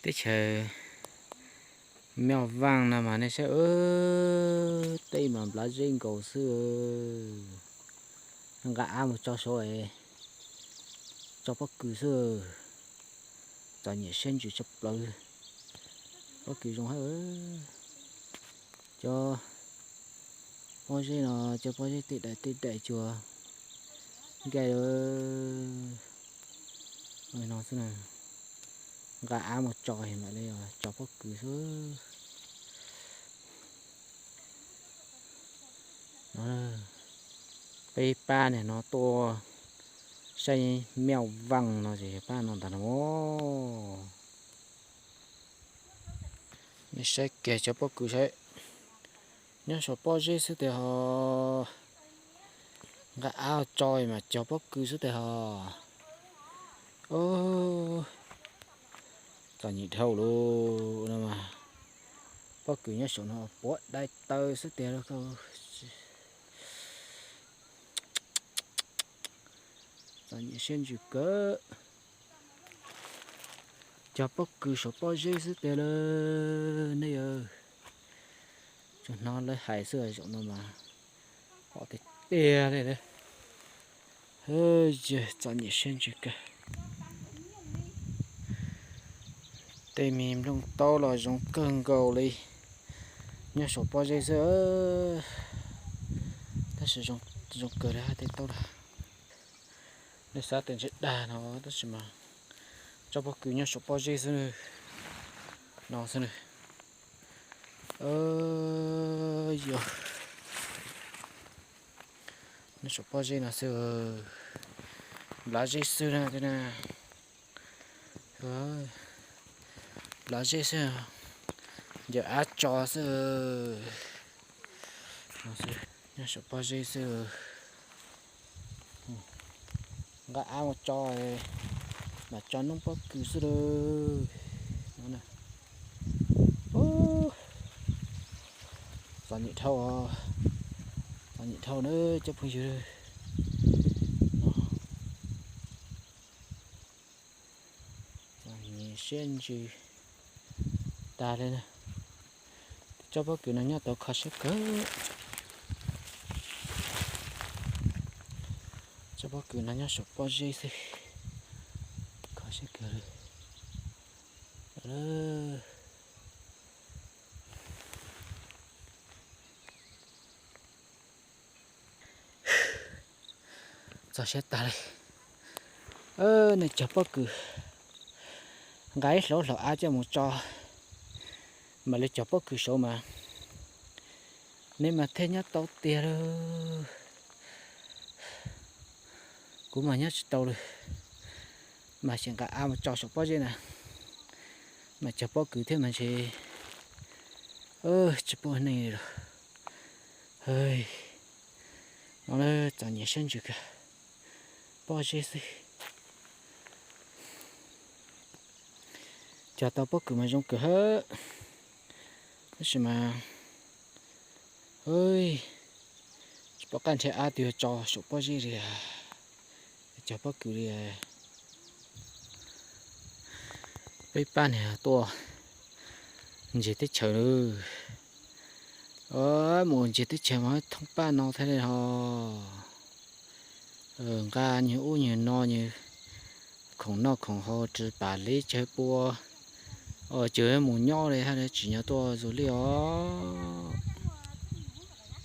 Teb chaws Mej Vaaj no mas nej saib, tej mas nplav zeb nkaus xwb. Nqa av mus tso saud es tso pob kws xwb. Txom nyem siab ntsws tshaj plaws. Pob kws zoo hab. Cov pob zeb no, cov pob zeb tej daim tej daim cuag nkaij no xwb na. Nqa av mus tso mam li tso pob kws xwb. Peb pab niag no tuaj saib Mej Vaaj no ces pab no ntag no. Nej saib kiag cov pob kws saib, nyob saum pob zeb xwb tiag ho. Nqa av tso mas cog pob kws xwb tiag ho. Txom nyem dhau lawm no mas. Pob kws nyob saum no puav dai taw xwb tiag lauj. Txom nyem siab ntsws kawg. Cog pob kws saum pob zeb xwb tiag lauj nej yawg. Tsuas hnov lawv hais xwb, zaum no mas pom tiag tiag li. Txom nyem siab ntsws kawg. Tej me nplooj taub los zoo kawg nkaus li, nyob saum pob zeb xwb. Tab sis zoo kawg li tej taub lawm. Nej xav tias ntshe dag no tab sis mas tsob pob kws nyob saum pob zeb xwb no xwb. Yog nyob saum pob zeb no xwb, nplav zeb xwb na. Nplav zeb xwb, ncaws av tso xwb. Nyob saum pob zeb xwb. Nqa av mus tso, mam tso noob pob kws xwb lauj. Txom nyem dhau, txom nyem dhau na cov phooj ywg. Txom nyem siab ntsws tag li na. Tsob pob kws no nyob tau kho siab kawg. Tsob pob kws no nyob saum pob zeb xwb, kho siab kawg li. Txog siab tag li. Nej cog pob kws, nqa ib hlauv hlauv av coj mus tso, mam li cog pob kws saud mas nej mas thiaj nyob tau tiag lauj. Kuv mas nyob tsis tau li, mas xyem nqa av mus tso saum pob zeb na, mas cog pob kws thiab mas ntshe tsis pub neeg li lawm. No txom nyem siab ntsws kawg, pob zeb xwb. Cog tau pob kws mas zoo kawg hab, tab sis mas tsis pom qab nrhiav av twg tso saum pob zeb li, cog pob kws li. Peb pab niag tuaj ntsia teb chaws lawm. Mus ntsia teb chaws mas thoob pab no thiaj li ho nqa nyuag ub nyuag no, nyuag khoom noj khoom haus, ris pam liab cawv pua, ces mus nyob li hab, tsim nyog tuaj zus liaj os.